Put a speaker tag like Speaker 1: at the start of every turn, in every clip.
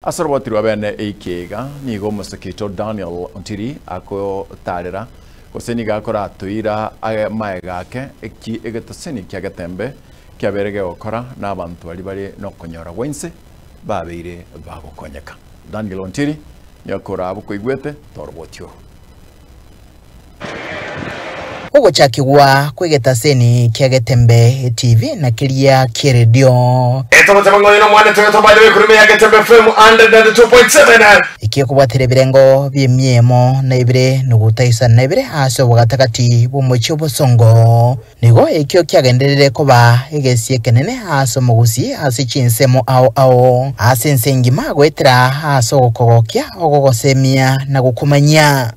Speaker 1: Ase oroboti rwa bene eike iga, nigo omosike oito Daniel Ontiri agotarera, gose nigo akoratoira amaega ake eki egetaseni kia Getembe kiabeire gegokora na abanto baria bare nokonyora gwa inse babeire bagokonyeka. Daniel Ontiri nigo akorabwo koigwete toroboti oro.
Speaker 2: Ogochakigwa kw'egetaseni kia Getembe TV na keria ki'eredio.
Speaker 3: Etogoteba ng'a oyo nomwana toyoto by the way korwa ime ya Getembe FM 102.7.
Speaker 2: Ekiekobwatera ebirengo bi'emiemo na ibere nuguta isano na ibere ase obogatagati bw'omochie obosongo. Nigo ekio kiagenderire koba egesie ekenene ase omogusii ase chinsemo ao ao ase ense engima goetera ase ogokogokia, ogogosemia na gokomanyia.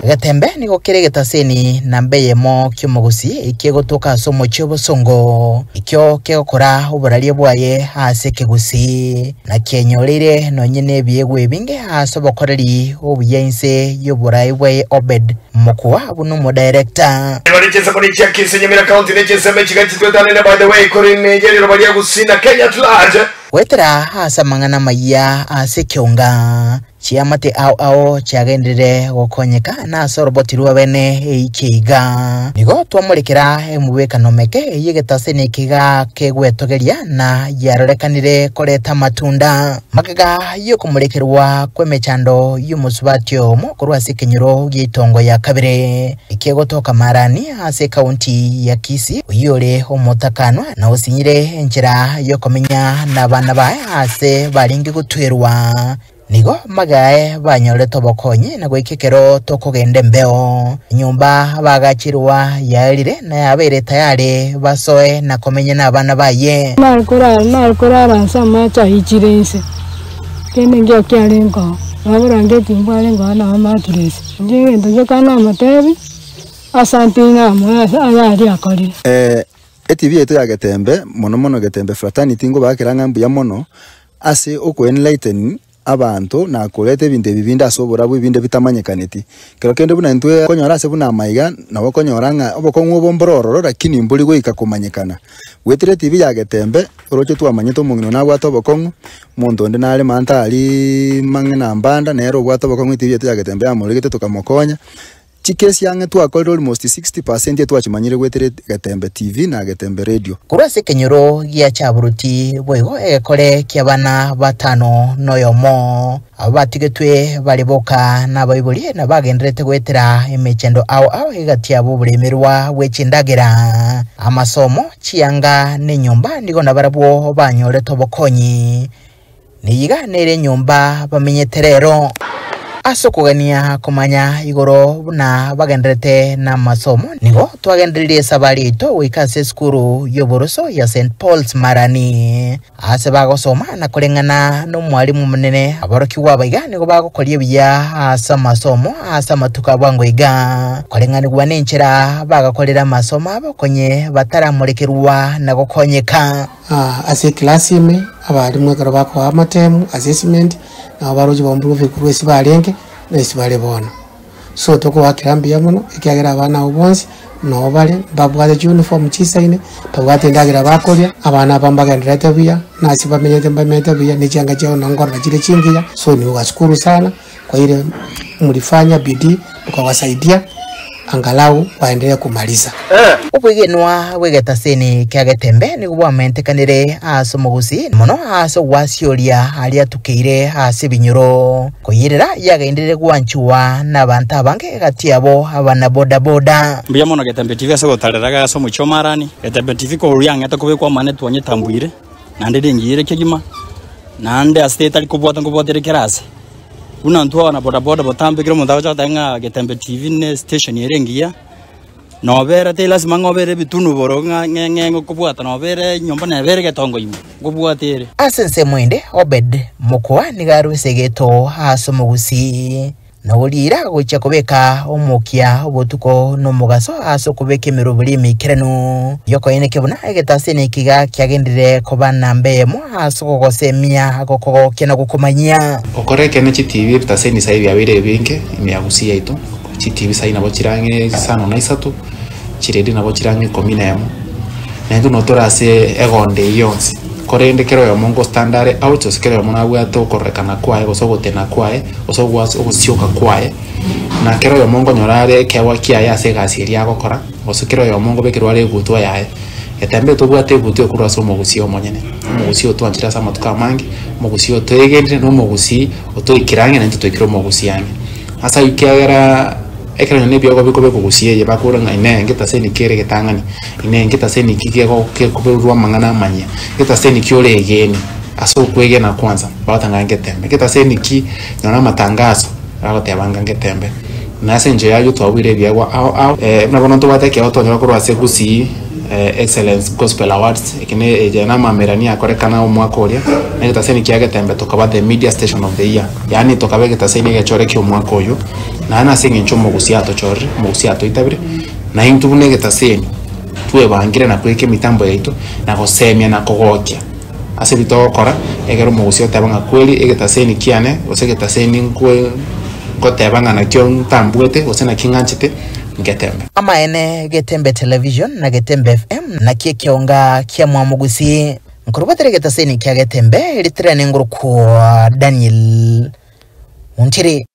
Speaker 2: Getembe nigo kere egetaseni namba eyemo ki'omogusii ekegotoka ase omochie obosongo, ekio kegokora oboraria bwaye ase ekegusii, na kienyoreire nonye nebiegwa ebinge ase obokoreri obuya inse y'oborai bwaye Obed Mokua buna omodirector.
Speaker 3: Ebare chinsemo ne chia Kisii, Nyamira County ne chinsemo echiga chitwetanene by the way kore ime ye riroba ria Gusii na Kenya at large.
Speaker 2: Goetera ase amang'ana amayia ase ekeonga, chiamate ao ao chiagenderire gokonyeka na ase oroboti rw'abene eike iga. Nigo twamorekera emobwekano meke ey'egetaseni eke iga kegwetogeria na yarorekanire koreta amatunda. Magega y'okomorekerwa kw'emechando y'omosubati oyomo korwa ase ekenyoro gi'eitongo ya kabere ekegotoka Marani ase ekaunti ya Kisii, oyio ore omotakanwa na osinyire enchera y'okomenya nabana baye aase barenge gotwerwa. Nigo magae banyorete obokonyi na goika ekero tokogenda embeo. Enyomba bagachirwa yaerire na yabeire tayari basoe na komenya nabana baye.
Speaker 4: Nare korara nare korara ase amache aichire inse, kende nkio kiarenge oo, nabo oborangeti mbwarenge oo nabo amaturesi. Inche egento gioka namotebi, asante namoe ase ayaria akorire.
Speaker 5: Etibi yaito ya Getembe, mono mono Getembe Fraternity nkobakera ng'a mbuya mono ase okoenlighten abanto na koreta ebinto ebi binde ase oborabu ebinde bitamanyekaneti. Kero kende buna intwe okonyora ase buna amaiga nabo okonyora ng'a obokong'u obo mbore ororo lakini mbori goika komanyekana. Goetera etibi ya Getembe oroche twamanyete omong'ina one nabwate obokong'u, omonto onde nare manta aria mang'ina mbanda nere obwate obokong'u etibi yaito ya Getembe yamoregete tokamokonya. Chikesi ang'e twakorire almost 60 percent etwachimanyire goetera Getembe TV na Getembe Radio.
Speaker 2: Korwa ase ekenyoro gia Chaburuti boigo egekore ki'abana batano noyomo, abwo batigetwe bare boka nabaibori na bagendererete goetera emechendo ao ao egati yabo oboremerwa bwe chindagera, amasomo, chianga na enyomba nigo nabarabwo banyorete obokonyi. Niiga nere enyomba bamenyete rero. Ase okogania komanya igoro buna bagendererete namasomo, nigo twagendererie esabari yaito goika ase esukuru y'oboroso ya St. Paul's Marani, aase bagosoma na koreng'ana nomwalimu omonene. Aborokigwa aba iga nigo bagokoria buya ase amasomo ase amatuko a bwango iga, koreng'anigwa nenchera bagakorera amasomo abo konye bataramorekerwa na gokonyeka.
Speaker 6: Ase eclass ime, abalimu ekero bakoa amatemu, assessment, nabo baroche baombe korwa ase barenge na ase bare bono. So tokoakera mbuya mono ekiagera abana abwo bonsi noo bare, mbabwate chiuniform chisaine, mbabwate endagera bakoria, abana aba mbagendererete buya, na ase bamenyete mbamenyete buya, na echianga chiabo nabo nkorora chire chingiya, so niwashukuru sana. Kwa ile mlifanya bidii mkawasaidia angalau waendelee kumaliza.
Speaker 2: Obwegenwa bw'egetaseni kia Getembe nigo bwamentekanire ase omogusii mono ase ogwasioria aria atukeire ase ebinyoro. Koyerera yagenderire gwanchwa nabanto abange egati yabo abana bodaboda.
Speaker 7: Mbuya mono Getembe TV ase ogotarera iga ase omochie o Marani. Getembe TV korwa yang'ete kobekwa amang'ana twanyetambwire, naende ringiyire kegima, naende ase etari kobwata nkobwatire kera ase. Buna intwe abana bodaboda botambe kera omonto agocha goteba ng'a Getembe TV ne station ere engiya, nobera teri lasima ng'a obere ebitunu igoro ng'a ng'e ng'e ngokobwata nobere enyomba neba ere egetongo ime, nkobwata ere.
Speaker 2: Ase ensemo ende, Obed mokoa nigo arwese egeto ase omogusii. Na oriira gochia kobeka omokia obotuko na omogaso ase okobeka emeroberi emeikeranu y'okoenekia buna egetaseni eke iga kiagenderire koba namba eyemo ase ogogosemia, gokogokia na gokomanyia.
Speaker 8: Okore ekeene chitibi ebitaseni sai biabeire ebinge ime ya Gusii yaito, chitibi sai nabo chire ang'e isano na isato, chiredio nabo chire ang'e ikomi na emo, naintwe nabo tore ase egonda eyio yonsi. Korende kera oyomo ngostand are out gose kera oyomo nabwate okororekana kwaye gose ogotena kwaye gose ogwas ogosioka kwaye, na kera oyomo nkonyora are ekeegwa kiaye ase egasi eria agokora, gose kera oyomo nkobekerwa are egutwa yaye. Getembe tobwate egutwa ekorwa ase omogusii omonyene, omogusii otwanchire ase amatuko amange, omogusii otoegenire, na omogusii otoikire ang'e naintwe toikire omogusii ang'e. Ase ayio kiagera ekero nonye na ebiegwa bikobekwa gusii eye bakore ng'a inee ngetaseni kere egetang'ani, inee ngetaseni ki kego kekoberwa amang'ana amanyia, ngetaseni ki oregene ase okwegena kwanza bagoteba ng'a ngetembe, ngetaseni ki nonye na amatangazo bagoteba ng'a ngetembe. Na ase enchera y'ayio twabuire ebiegwa ao ao, buna bono ntobwate ekeegwa twanyora korwa ase Gusii Excellence Gospel Awards, eke ne eye namamerani akorekana omwaka oria, na egetaseni kia Getembe tokaba the media station of the year, yaani tokaba egetaseni egechore kia omwaka oyio, naende ase eng'encho omogusii atochorire, omogusii atoitabire, na intwe buna egetaseni twebangire na koika emitambo yaito, na gosemia na kogokia ase ebi togokora, ekero omogusii oteba ng'a kweri egetaseni kiane, gose egetaseni nkwe ngoteba ng'a nakio ntambuete gose naki ng'anchete, ngetembe.
Speaker 2: Amaene, Getembe Television na Getembe FM nakio ekeonga kia Mwamogusi. Nkorubatera egetaseni kia Getembe, ritirane ngorokwa Daniel Ontiri.